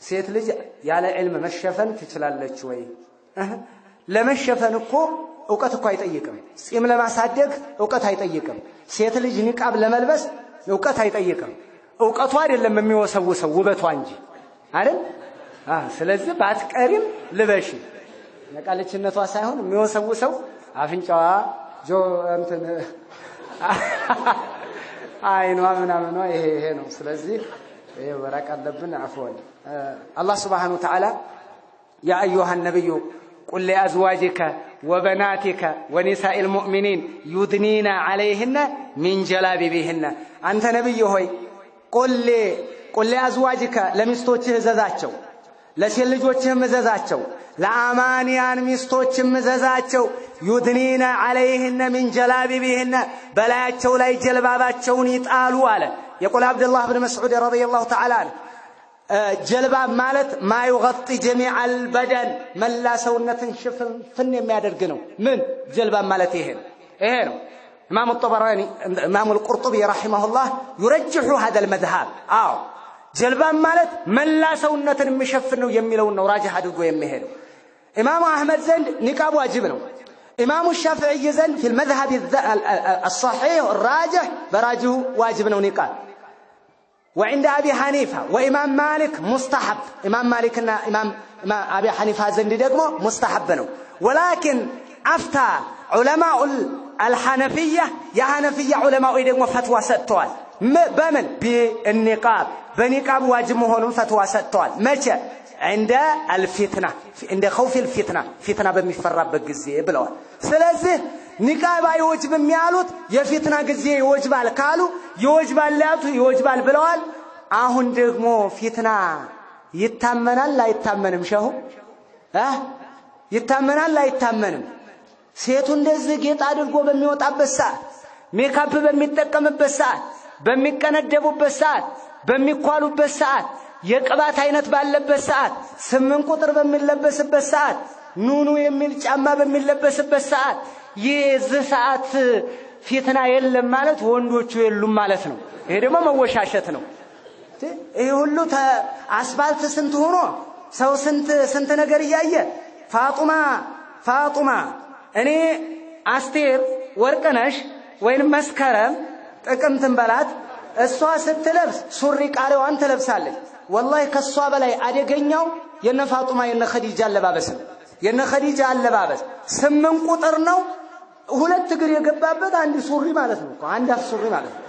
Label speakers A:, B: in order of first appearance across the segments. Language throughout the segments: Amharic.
A: ሴት ልጅ ያለ ዕልም መሸፈን ትችላለች ወይ? ለመሸፈን እኮ እውቀት እኮ አይጠይቅም። ጺም ለማሳደግ እውቀት አይጠይቅም። ሴት ልጅ ኒቃብ ለመልበስ እውቀት አይጠይቅም። እውቀቱ አይደለም የሚወሰውሰው ውበቷ እንጂ አይደል? ስለዚህ ባትቀሪም ልበሺ። ነቃልችነቷ ሳይሆን የሚወሰውሰው አፍንጫዋ እንትን አይኗ ምናምኗ ይሄ ነው። ስለዚህ ይሄ ወራቅ አለብን። አፍወን አላህ Subhanahu Wa Ta'ala ያ አዩሃ ነብዩ ቁል ለአዝዋጅከ ወበናቲከ ወኒሳኢል ሙእሚኒን ዩድኒና ዐለይሂነ ሚን ጀላቢቢሂነ። አንተ ነብይ ሆይ ቁል ለአዝዋጅከ ለሚስቶችህ እዘዛቸው፣ ለሴት ልጆችህም እዘዛቸው፣ ለአማንያን ሚስቶችም እዘዛቸው። ዩድኒና ዐለይሂነ ሚን ጀላቢቢሂነ በላያቸው ላይ ጀልባባቸውን ይጣሉ አለ። የቁል አብዱላህ ብን መስዑድ ረዲየላሁ ተዓላ ዐንሁ ጀልባብ ማለት ማይغطي ጀሚዐል በደን መላ ሰውነትን ሽፍንፍን የሚያደርግ ነው። ምን ጀልባብ ማለት ይሄ ነው። ይሄ ነው። ኢማሙ ጠበራኒ ኢማሙ አልቁርጡቢ ረሂመሁላህ ይረጅሑ ሀዘል መዝሀብ። አዎ ጀልባብ ማለት መላ ሰውነትን የሚሸፍን ነው የሚለውን ነው ራጅህ አድርጎ የሚሄደው። ኢማሙ አህመድ ዘንድ ኒቃብ ዋጅብ ነው። ኢማሙ ሻፊዒ ዘንድ ፊል መዝሀብ الصحيح الراجح በራጅሁ ዋጅብ ነው ኒቃብ። وعند أبي حنيفة وإمام مالك مستحب. إمام مالك إمام أبي حنيفة زند ደግሞ مستحب ነው። ولكن أفتى علماء الحنفية يا حنفية علماء ደግሞ ፈትዋ ሰጥተዋል። በምን بالنقاب በኒቃብ ዋጅብ መሆኑን ፈትዋ ሰጥተዋል። መቼ? عند الفتنة عند خوف الفتنة ፊትና በሚፈራበት ጊዜ ብለዋል። ስለዚህ ኒቃብ አይወጅብም ያሉት የፊትና ጊዜ ይወጅባል ካሉ ይወጅባል ያሉት ይወጅባል ብለዋል። አሁን ደግሞ ፊትና ይታመናል አይታመንም? ሸሁ ይታመናል አይታመንም? ሴቱ እንደዚህ ጌጥ አድርጎ በሚወጣበት ሰዓት፣ ሜካፕ በሚጠቀምበት ሰዓት፣ በሚቀነደቡበት ሰዓት፣ በሚኳሉበት ሰዓት፣ የቅባት አይነት ባለበት ሰዓት፣ 8 ቁጥር በሚለበስበት ሰዓት፣ ኑኑ የሚል ጫማ በሚለበስበት ሰዓት የዚህ ሰዓት ፊትና የለም ማለት ወንዶቹ የሉም ማለት ነው። ይሄ ደግሞ መወሻሸት ነው። ይሄ ሁሉ አስፋልት ስንት ሆኖ ሰው ስንት ስንት ነገር እያየ ፋጡማ እኔ አስቴር ወርቅነሽ ወይንም መስከረም ጥቅምትን በላት እሷ ስትለብስ ሱሪ ቃሪዋን ትለብሳለች። ወላሂ ከሷ በላይ አደገኛው የነ ፋጡማ የነ ኸዲጃ አለባበስ ነው። የነ ኸዲጃ አለባበስ 8 ቁጥር ነው። 2 እግር የገባበት አንድ ሱሪ ማለት ነው። አንድ አፍ ሱሪ ማለት ነው።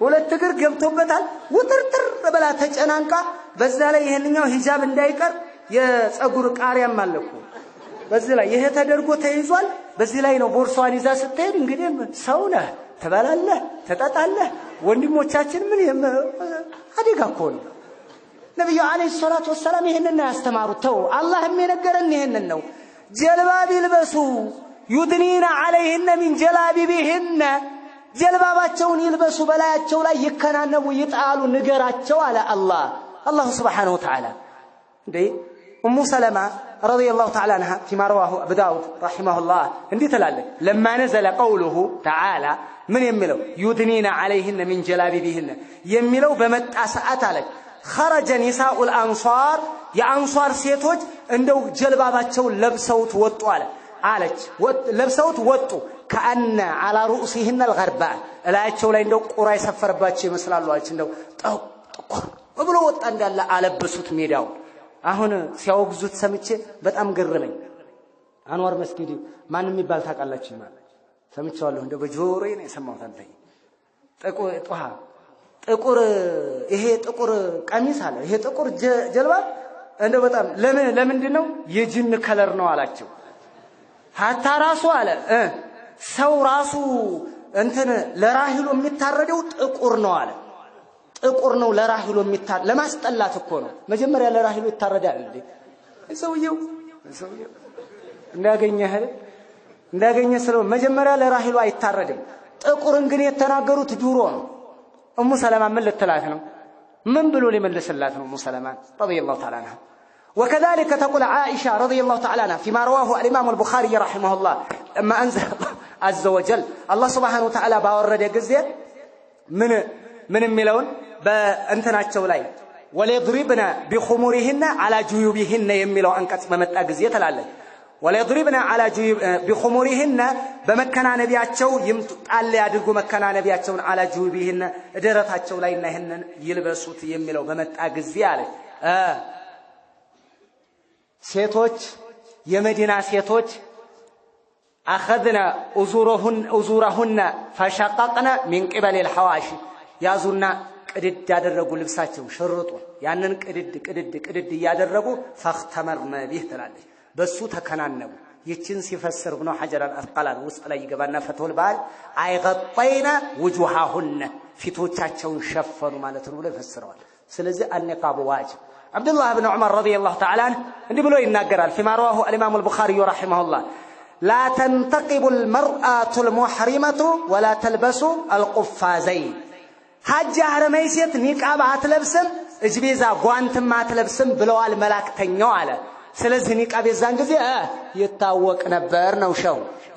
A: 2 እግር ገብቶበታል። ውጥርጥር ብላ ተጨናንቃ በዛ ላይ ይሄንኛው ሂጃብ እንዳይቀር የፀጉር ቃሪያም አለ እኮ በዚህ ላይ ይሄ ተደርጎ ተይዟል። በዚህ ላይ ነው ቦርሳዋን ይዛ ስትሄድ እንግዲህ ሰው ነህ፣ ትበላለህ፣ ትጠጣለህ። ወንድሞቻችን ምን አደጋ እኮ ነው። ነብዩ አለይሂ ሰላቱ ወሰላም ይሄንን ነው ያስተማሩት። ተው አላህም የነገረን ይሄንን ነው። ጀልባብ ይልበሱ ዩድኒና ዐለይሂነ ሚን ጀላቢቢሂነ ጀልባባቸውን ይልበሱ በላያቸው ላይ ይከናነቡ ይጣሉ ንገራቸው አለ አላህ። አላሁ ሱብሓነሁ ወተዓላ እንዴ ኡሙ ሰለማ ረዲየላሁ ተዓላ ዐንሃ ፊማ ረዋሁ አቡ ዳውድ ረሂመሁላህ እንዲህ ትላለች። ለማ ነዘለ ቀውሉሁ ተዓላ ምን የሚለው ዩድኒና ዐለይሂነ ሚን ጀላቢቢሂነ የሚለው በመጣ ሰዓት አለች خرج نساء الأنصار የአንሷር ሴቶች እንደው ጀልባባቸውን ለብሰውት ወጡ አለች። ለብሰውት ወጡ ከአነ على رؤوسهن الغرباء እላያቸው ላይ እንደው ቁራ የሰፈረባቸው ይመስላሉ አለች። እንደው ጥቁር ብሎ ወጣ እንዳለ አለበሱት ሜዳው። አሁን ሲያወግዙት ሰምቼ በጣም ገረመኝ። አንዋር መስጊድ ማን የሚባል ታውቃላችሁ? ማለት ሰምቼዋለሁ፣ እንደው በጆሮዬ ነው የሰማሁት። አንተኝ ጥቁር ጧሃ ጥቁር ይሄ ጥቁር ቀሚስ አለ ይሄ ጥቁር ጀልባብ እንደው በጣም ለምንድን ነው የጅን color ነው አላቸው። ሀታ ራሱ አለ ሰው ራሱ እንትን ለራሂሉ የሚታረደው ጥቁር ነው አለ። ጥቁር ነው ለራሂሉ የሚታረድ ለማስጠላት እኮ ነው። መጀመሪያ ለራሂሉ ይታረዳል እንዴ? ሰውየው እንዳገኘህ ስለው መጀመሪያ ለራሂሉ አይታረድም። ጥቁርን ግን የተናገሩት ድሮ ነው። ኡሙ ሰለማ ምን ልትላት ነው? ምን ብሎ ሊመልስላት ነው? ኡሙ ሰለማ ረዲየላሁ ተዓላ ዐንሃ። وكذلك تقول عائشة رضي الله تعالى عنها فيما رواه الإمام البخاري رحمه الله لما أنزل عز وجل الله سبحانه وتعالى باورد ጊዜ ምን ምን የሚለውን በእንትናቸው ላይ وليضربن بخمرهن على جيوبهن የሚለው አንቀጽ በመጣ ጊዜ ትላለች። وليضربن على بخمرهن በመከናነቢያቸው ይምጡ፣ ጣል ያድርጉ መከናነቢያቸውን፣ على جيوبهن ደረታቸው ላይ እና ይህንን ይልበሱት የሚለው በመጣ ጊዜ አለች። ሴቶች፣ የመዲና ሴቶች أخذن أزرهن فشققن من قبل الحواشي ያዙና ቅድድ ያደረጉ ልብሳቸው ሽርጡ ያንን ቅድድ ቅድድ ቅድድ እያደረጉ فاختمرن به ትላለች። በሱ ተከናነቡ። ይችን ሲፈስር ብኖ ሐጀር አልአስቀላን ውስጥ ላይ ይገባና ፈትሁል ባሪ أي غطين وجوههن ፊቶቻቸውን ሸፈኑ ማለት ነው ብሎ ይፈስረዋል። ስለዚህ النقاب واجب። ዓብዱላህ ብን ዑመር رضي الله تعالى عنه እንዲህ ብሎ ይናገራል። فيما رواه الإمام البخاري رحمه الله لا تنتقب المرأة المحرمة ولا تلبس القفازين ሐጅ ያህረመይ ሴት ኒቃብ አትለብስም፣ እጅቤዛ ጓንትም አትለብስም ብለዋል መላእክተኛው አለ። ስለዚህ ኒቃብ የዛን ጊዜ ይታወቅ ነበር ነው ሸው።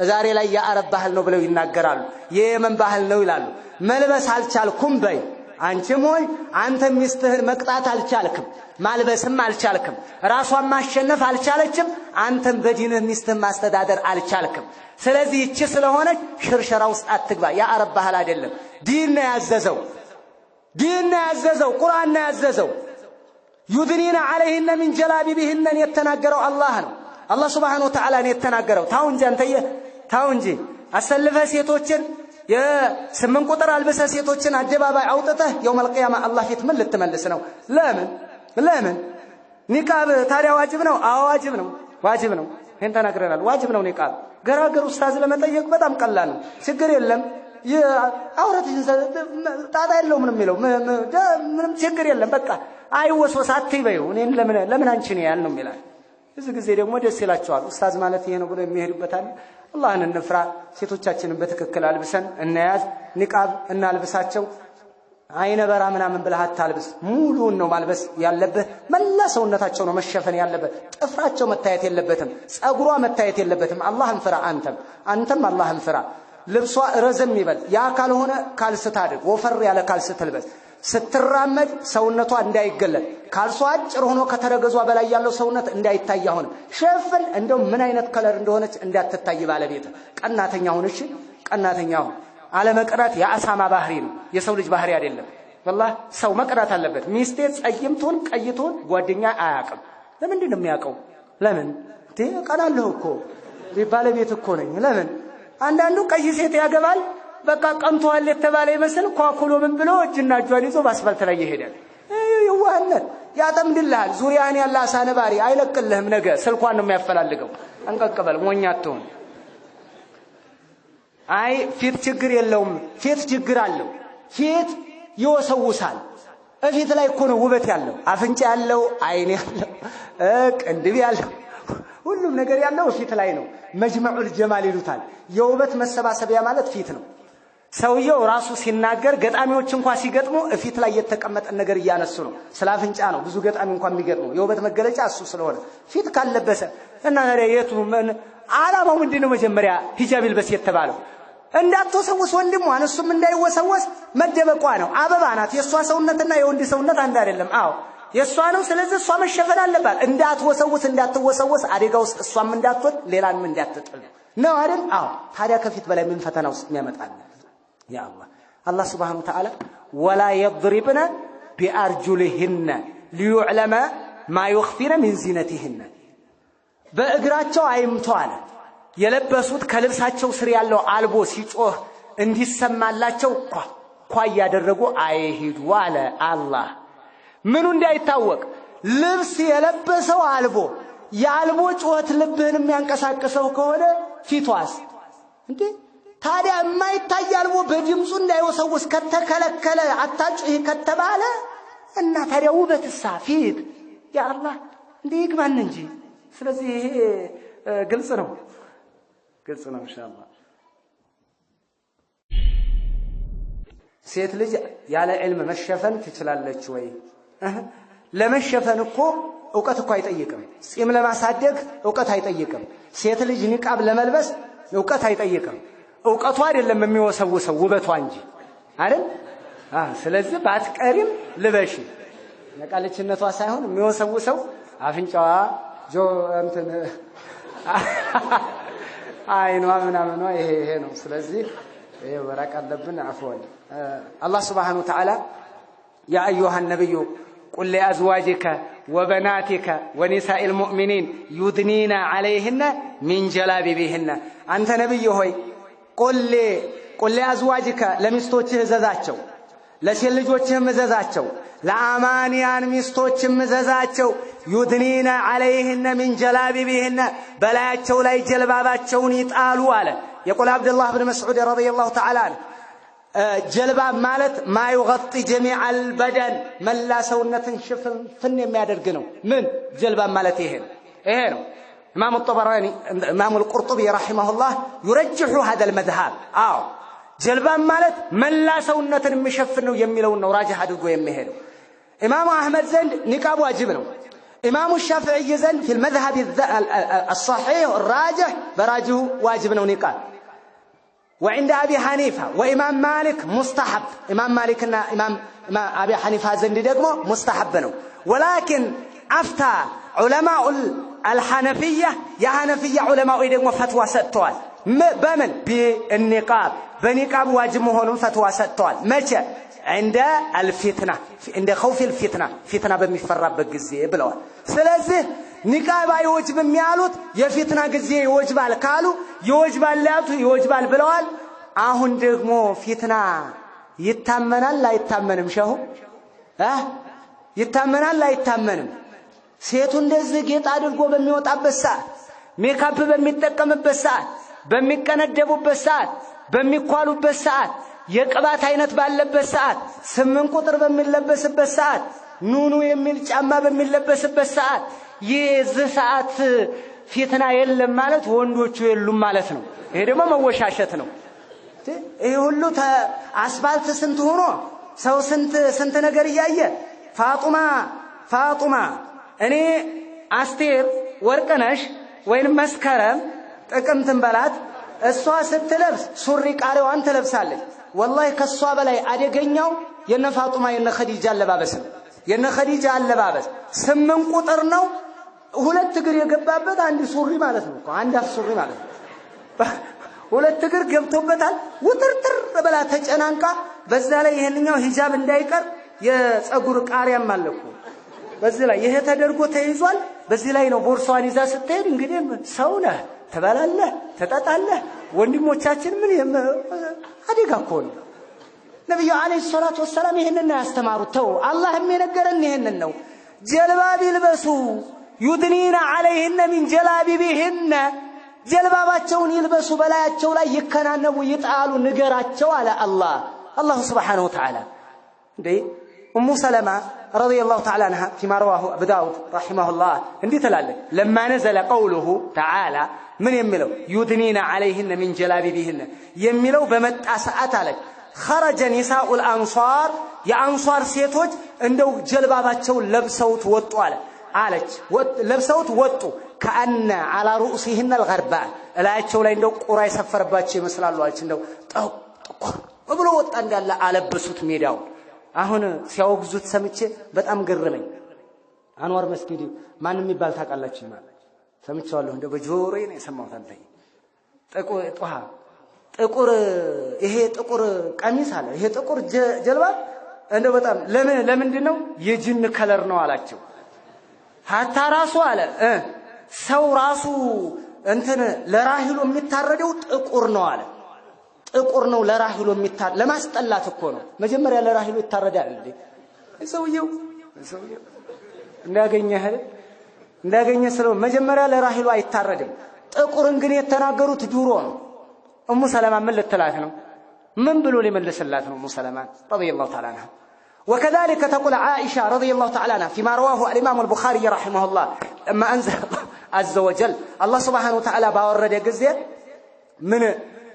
A: ዛሬ ላይ የአረብ ባህል ነው ብለው ይናገራሉ። የየመን ባህል ነው ይላሉ። መልበስ አልቻልኩም በይ። አንቺም ሆይ አንተ ሚስትህን መቅጣት አልቻልክም፣ ማልበስም አልቻልክም፣ ራሷን ማሸነፍ አልቻለችም። አንተም በዲንህ ሚስትህን ማስተዳደር አልቻልክም። ስለዚህ ይቺ ስለሆነች ሽርሸራ ውስጥ አትግባ። የአረብ ባህል አይደለም፣ ዲን ነው ያዘዘው። ዲን ነው ያዘዘው፣ ቁርአን ነው ያዘዘው። يدنين عليهن من جلابيبهن ን የተናገረው አላህ ነው። አላህ سبحانه وتعالى ነው የተናገረው። ታው እንጂ አንተየ ታው እንጂ አሰልፈህ ሴቶችን የ8 ቁጥር አልብሰህ ሴቶችን አደባባይ አውጥተህ يوم القيامة አላህ ፊት ምን ልትመልስ ነው? ለምን ለምን ኒቃብ ታዲያ ዋጅብ ነው? አዎ ዋጅብ ነው፣ ዋጅብ ነው። ይሄን ተናግረናል። ዋጅብ ነው ኒቃብ። ገራገር ኡስታዝ ለመጠየቅ በጣም ቀላል ነው። ችግር የለም። አውረትሽን ጣጣ የለውም ነው የሚለው። ምንም ችግር የለም። በቃ አይወስወስ አትበይው። እኔን ለምን ለምን አንቺ ነው ያል ነው የሚላል። ብዙ ጊዜ ደግሞ ደስ ይላቸዋል። ኡስታዝ ማለት ይሄ ነው ብሎ የሚሄዱበታል። አላህን እንፍራ። ሴቶቻችንን በትክክል አልብሰን እናያዝ። ኒቃብ እናልብሳቸው። አይነ በራ ምናምን ብለህ አታልብስ። ሙሉውን ነው ማልበስ ያለብህ። መላ ሰውነታቸው ነው መሸፈን ያለበት። ጥፍራቸው መታየት የለበትም። ጸጉሯ መታየት የለበትም። አላህን ፍራ። አንተም አላህን ፍራ። ልብሷ ረዘም ይበል። ያ ካልሆነ ካልስ ታድርግ። ወፈር ያለ ካልስ ትልበስ። ስትራመድ ሰውነቷ እንዳይገለጥ፣ ካልሷ አጭር ሆኖ ከተረገዟ በላይ ያለው ሰውነት እንዳይታይ አሁንም ሸፍን። እንደው ምን አይነት color እንደሆነች እንዳትታይ ባለቤት። ቀናተኛ ሁን። እሺ ቀናተኛ ሁን። አለመቅናት የአሳማ ባህሪ ነው፣ የሰው ልጅ ባህሪ አይደለም። والله ሰው መቅናት አለበት። ሚስቴ ጸይም ትሁን ቀይ ትሁን ጓደኛ አያውቅም። ለምንድን ነው የሚያውቀው? ለምን እቀናለሁ እኮ ባለቤት እኮ ነኝ። ለምን አንዳንዱ ቀይ ሴት ያገባል። በቃ ቀንቷል የተባለ ይመስል ኳኩሎ ምን ብሎ እጅና እጇን ይዞ በአስፋልት ላይ ይሄዳል። የዋህነት ያጠምድልሃል። ዙሪያህን ያለ አሳ ነባሪ አይለቅልህም። ነገ ስልኳን ነው የሚያፈላልገው። ጠንቀቅ በል፣ ሞኝ አትሁን። አይ ፊት ችግር የለውም። ፊት ችግር አለው። ፊት ይወሰውሳል። እፊት ላይ እኮ ነው ውበት ያለው። አፍንጫ ያለው፣ አይን ያለው፣ ቅንድብ ያለው፣ ሁሉም ነገር ያለው ፊት ላይ ነው። مجمع الجمال ይሉታል። የውበት መሰባሰቢያ ማለት ፊት ነው። ሰውየው ራሱ ሲናገር ገጣሚዎች እንኳ ሲገጥሙ እፊት ላይ የተቀመጠን ነገር እያነሱ ነው። ስለ አፍንጫ ነው ብዙ ገጣሚ እንኳ የሚገጥመው የውበት መገለጫ እሱ ስለሆነ ፊት ካለበሰ እና ታዲያ የቱ ዓላማው ምንድን ነው? መጀመሪያ ሂጃብ ይልበስ የተባለው እንዳትወሰውስ ወንድሟን እሱም እንዳይወሰወስ መደበቋ ነው። አበባ ናት። የእሷ ሰውነትና የወንድ ሰውነት አንድ አይደለም። አዎ የእሷ ነው። ስለዚህ እሷ መሸፈን አለባት። እንዳትወሰውስ እንዳትወሰወስ አደጋ ውስጥ እሷም እንዳትወድ ሌላንም እንዳትጥል ነው አይደል? አዎ። ታዲያ ከፊት በላይ ምን ፈተና ውስጥ የሚያመጣል? ያ አላህ አላህ سبحانه وتعالى ولا يضربن بأرجلهن ليعلم ما يخفين من زينتهن በእግራቸው አይምቱ አለ። የለበሱት ከልብሳቸው ስር ያለው አልቦ ሲጮህ እንዲሰማላቸው ኳ ኳ እያደረጉ አይሂዱ አለ አላህ። ምኑ እንዳይታወቅ ልብስ የለበሰው አልቦ የአልቦ ጩኸት ልብህን የሚያንቀሳቅሰው ከሆነ ፊቷስ እንዴ? ታዲያ የማይታይ አልቦ በድምፁ እንዳይወሰውስ ከተከለከለ አታጩህ ከተባለ እና ታዲያ ውበትሳ ፊት ያ አላህ እንዴ ይግባን እንጂ። ስለዚህ ይሄ ግልጽ ነው፣ ግልጽ ነው። ኢንሻአላህ ሴት ልጅ ያለ ዕልም መሸፈን ትችላለች ወይ? ለመሸፈን እኮ እውቀት እኮ አይጠይቅም። ጺም ለማሳደግ እውቀት አይጠይቅም። ሴት ልጅ ኒቃብ ለመልበስ እውቀት አይጠይቅም። እውቀቱ አይደለም የሚወሰውሰው ውበቷ እንጂ አይደል? ስለዚህ ባትቀሪም ልበሺ። የቃልችነቷ ሳይሆን የሚወሰውሰው አፍንጫዋ ጆ እንትን አይኗ ምናምኗ ይሄ ይሄ ነው። ስለዚህ ይሄ መራቅ አለብን። عفوا አላህ سبحانه وتعالى يا أيها النبي قل لأزواجك وبناتك ونساء المؤمنين يدنين عليهن من جلابيبهن። አንተ ነቢይ ሆይ قل لأزواجك ለሚስቶችህ እዘዛቸው፣ ለሴት ልጆችህም እዘዛቸው፣ ለአማንያን ሚስቶችም እዘዛቸው። يدنين عليهن من جلابيبهن በላያቸው ላይ ጀልባባቸውን ይጣሉ አለ። يقول አብዱላህ ብን መስዑድ رضي الله تعالى عنه ጀልባብ ማለት ما يغطي جميع البدن መላ ሰውነትን ሽፍንፍን የሚያደርግ ነው። ምን ጀልባብ ማለት ይሄ ነው፣ ይሄ ነው። ኢማሙ ጠበራኒ ኢማሙ አልቁርጡቢ رحمه الله يرجح هذا المذهب። አዎ ጀልባብ ማለት መላ ሰውነትን የሚሸፍን ነው የሚለውን ነው راجح አድርጎ የሚሄደው። ኢማሙ አሕመድ ዘንድ ኒቃብ ዋጅብ ነው። ኢማሙ ሻፍዕይ ዘንድ في المذهب الصحيح الراجح በራጅሁ ዋጅብ ነው ኒቃብ። وعند أبي حنيفة وإمام مالك مستحب። ኢማም ማሊክና ኢማም አቢ ሐኒፋ ዘንድ ደግሞ ሙስተሐብ ነው። ولكن أفتى علماء الحنفية የሐነፊያ ዑለማዊ ደግሞ ፈትዋ ሰጥተዋል። በምን بالنقاب በኒቃብ ዋጅብ መሆኑን ፈትዋ ሰጥተዋል። መቼ? عند الفتنة عند خوف الفتنة ፊትና በሚፈራበት ጊዜ ብለዋል። ስለዚህ ኒቃብ አይወጅብም ያሉት የፊትና ጊዜ ይወጅባል ካሉ ይወጅባል ያሉት ይወጅባል ብለዋል። አሁን ደግሞ ፊትና ይታመናል አይታመንም? ሸሁ ይታመናል አይታመንም? ሴቱ እንደዚህ ጌጥ አድርጎ በሚወጣበት ሰዓት፣ ሜካፕ በሚጠቀምበት ሰዓት፣ በሚቀነደቡበት ሰዓት፣ በሚኳሉበት ሰዓት፣ የቅባት አይነት ባለበት ሰዓት፣ 8 ቁጥር በሚለበስበት ሰዓት፣ ኑኑ የሚል ጫማ በሚለበስበት ሰዓት የዚህ ሰዓት ፊትና የለም ማለት ወንዶቹ የሉም ማለት ነው። ይሄ ደግሞ መወሻሸት ነው። ይሄ ሁሉ አስፋልት ስንት ሆኖ ሰው ስንት ስንት ነገር እያየ ፋጡማ ፋጡማ እኔ አስቴር ወርቅነሽ ወይንም መስከረም ጥቅምትን በላት እሷ ስትለብስ ሱሪ ቃሪዋን ትለብሳለች። ወላሂ ከሷ በላይ አደገኛው የነ ፋጡማ የነ ኸዲጃ አለባበስ ነው። የነ ኸዲጃ አለባበስ 8 ቁጥር ነው። 2 እግር የገባበት አንድ ሱሪ ማለት ነው። አንድ አፍ ሱሪ ማለት ነው። 2 እግር ገብቶበታል። ውጥርጥር ብላ ተጨናንቃ፣ በዛ ላይ ይሄንኛው ሂጃብ እንዳይቀር የፀጉር ቃሪያም አለ እኮ በዚህ ላይ ይሄ ተደርጎ ተይዟል። በዚህ ላይ ነው ቦርሳዋን ይዛ ስትሄድ እንግዲህ ሰው ነህ፣ ትበላለህ፣ ትጠጣለህ። ወንድሞቻችን ምን አደጋ እኮ ነው። ነብዩ አለይሂ ሰላቱ ወሰላም ይሄንን ነው ያስተማሩት። ተው አላህም የነገረን ይሄንን ነው። ጀልባብ ይልበሱ يدنين عليهن من جلابيبهن ጀልባባቸውን ይልበሱ በላያቸው ላይ ይከናነቡ ይጣሉ ንገራቸው አለ አላህ አላሁ سبحانه وتعالى። እንዴ ኡሙ ሰለማ رضي الله تعالى عنها فيما رواه أبو داود رحمه الله እንዲህ ትላለች። لما نزل قوله تعالى ምን የሚለው يدنين عليهن من جلابيبهن የሚለው በመጣ ሰዓት አለች خرج نساء الأنصار የአንሷር ሴቶች እንደው ጀልባባቸውን ለብሰውት ወጡ አለ አለች ለብሰውት ወጡ። كأن على رؤوسهن الغربال እላያቸው ላይ እንደው ቁራ የሰፈረባቸው ይመስላሉ አለች። እንደው ጥቁር ብሎ ወጣ እንዳለ አለበሱት ሜዳውን። አሁን ሲያወግዙት ሰምቼ በጣም ገረመኝ። አንዋር መስጊድ ማንም የሚባል ታውቃላችሁ? ማለት ሰምቼዋለሁ፣ እንደው በጆሮዬ ነው የሰማሁት። አንተ ጥቁር ይሄ ጥቁር ቀሚስ አለ ይሄ ጥቁር ጀልባብ እንደው በጣም ለምን ለምንድን ነው የጅን color ነው አላቸው። حتى ራሱ አለ ሰው ራሱ እንትን ለራሂሉ የሚታረደው ጥቁር ነው አለ። ጥቁር ነው ለራሂሉ የሚታረድ ለማስጠላት እኮ ነው። መጀመሪያ ለራሂሉ ይታረዳል እንዴ? ሰውየው እንዳገኘህ እንዳገኘ ስለው መጀመሪያ ለራሂሉ አይታረድም። ጥቁርን ግን የተናገሩት ድሮ ነው። እሙ ሰለማ ምን ልትላት ነው? ምን ብሎ ሊመልስላት ነው? እሙ ሰለማ ረዲየላሁ ተዓላ ዐንሃ። وكذلك تقول عائشة رضي الله تعالى عنها فيما رواه الإمام البخاري رحمه الله لما أنزل عز وجل الله سبحانه وتعالى باورد ጊዜ ምን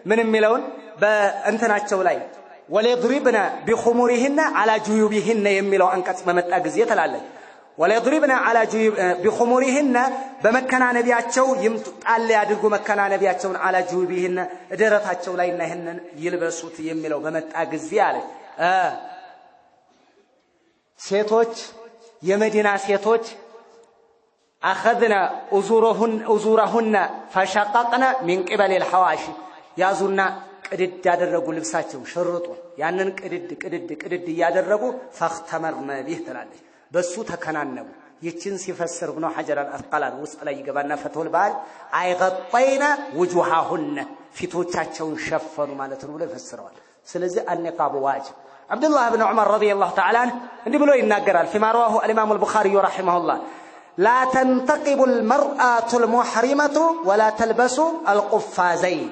A: ምን የሚለውን በእንትናቸው ላይ وليضربن بخمرهن على جيوبهن የሚለው አንቀጽ በመጣ ጊዜ ትላለች። وليضربن على بخمرهن በመከናነቢያቸው ይምጡ ጣል ያድርጉ መከናነቢያቸውን على جيوبهن ደረታቸው ላይ እና ይሄንን ይልበሱት የሚለው በመጣ ጊዜ አለች። ሴቶች የመዲና ሴቶች أخذن أزورهن فشققن من قبل الحواشي ያዙና ቅድድ ያደረጉ ልብሳቸው ሽርጡ ያንን ቅድድ ቅድድ ቅድድ እያደረጉ فاختمرن به ትላለች። በሱ ተከናነቡ። ይችን ሲፈስር ብኖ ሐጀር አልአስቀላን ውስጥ ላይ ይገባና ፈትሁል ባሪ أي غطين وجوههن ፊቶቻቸውን ሸፈኑ ማለት ነው ብሎ ይፈስረዋል። ስለዚህ النقاب واجب። ዓብዱላህ ብን ዑመር رضي الله تعالى عنه እንዲህ ብሎ ይናገራል። فيما رواه الإمام البخاري رحمه الله لا تنتقب المرأة المحرمة ولا تلبس القفازين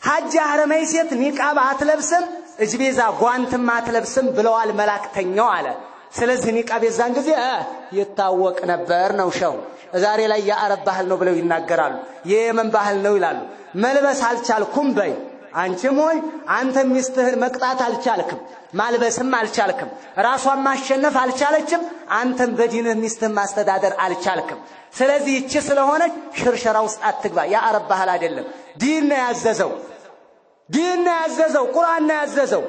A: ሐጅ አህረመይ ሴት ኒቃብ አትለብስም፣ እጅቤዛ ጓንትም አትለብስም ብለዋል መላክተኛው አለ። ስለዚህ ኒቃብ የዛን ጊዜ ይታወቅ ነበር ነው ሸው። ዛሬ ላይ የአረብ ባህል ነው ብለው ይናገራሉ። የየመን ባህል ነው ይላሉ። መልበስ አልቻልኩም በይ አንቺም ሆይ አንተ ሚስትህን መቅጣት አልቻልክም፣ ማልበስም አልቻልክም፣ ራሷን ማሸነፍ አልቻለችም። አንተም በዲንህ ሚስትህን ማስተዳደር አልቻልክም። ስለዚህ ይቺ ስለሆነች ሽርሸራ ውስጥ አትግባ። የአረብ ባህል አይደለም፣ ዲን ነው ያዘዘው። ዲን ነው ያዘዘው፣ ቁርአን ነው ያዘዘው።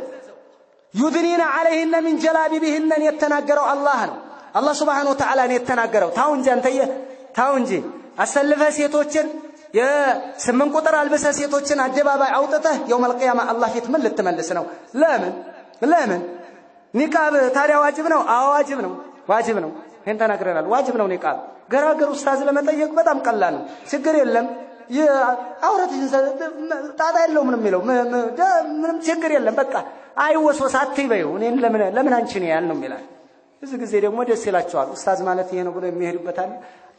A: يدنين عليهن من جلابيبهن ን የተናገረው አላህ ነው። አላህ سبحانه وتعالى ነው የተናገረው። ታው እንጂ አንተየ ታው እንጂ አሰልፈህ ሴቶችን የስምንት ቁጥር አልብሰህ ሴቶችን አደባባይ አውጥተህ يوم القيامة አላህ ፊት ምን ልትመልስ ነው? ለምን ለምን ኒቃብ ታዲያ ዋጅብ ነው? አዎ ዋጅብ ነው፣ ዋጅብ ነው። ይሄን ተናግረናል። ዋጅብ ነው ኒቃብ። ገራገር ኡስታዝ ለመጠየቅ በጣም ቀላል ነው። ችግር የለም። አውረትሽን ጣጣ የለውም ነው የሚለው። ምንም ችግር የለም። በቃ አይወስወስ አትበይው። እኔን ለምን ለምን አንቺ ነው ያል ነው የሚላል። ብዙ ጊዜ ደግሞ ደስ ይላቸዋል። ኡስታዝ ማለት ይሄ ነው ብሎ የሚሄዱበታል።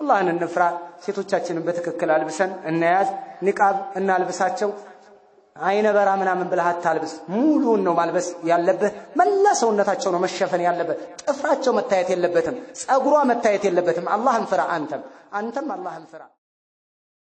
A: አላህን እንፍራ። ሴቶቻችንን በትክክል አልብሰን እናያዝ። ኒቃብ እናልብሳቸው። አይነ በራ ምናምን ብለህ አታልብስ። ሙሉውን ነው ማልበስ ያለብህ። መላ ሰውነታቸው ነው መሸፈን ያለበት። ጥፍራቸው መታየት የለበትም። ጸጉሯ መታየት የለበትም። አላህን ፍራ። አንተም አላህን ፍራ።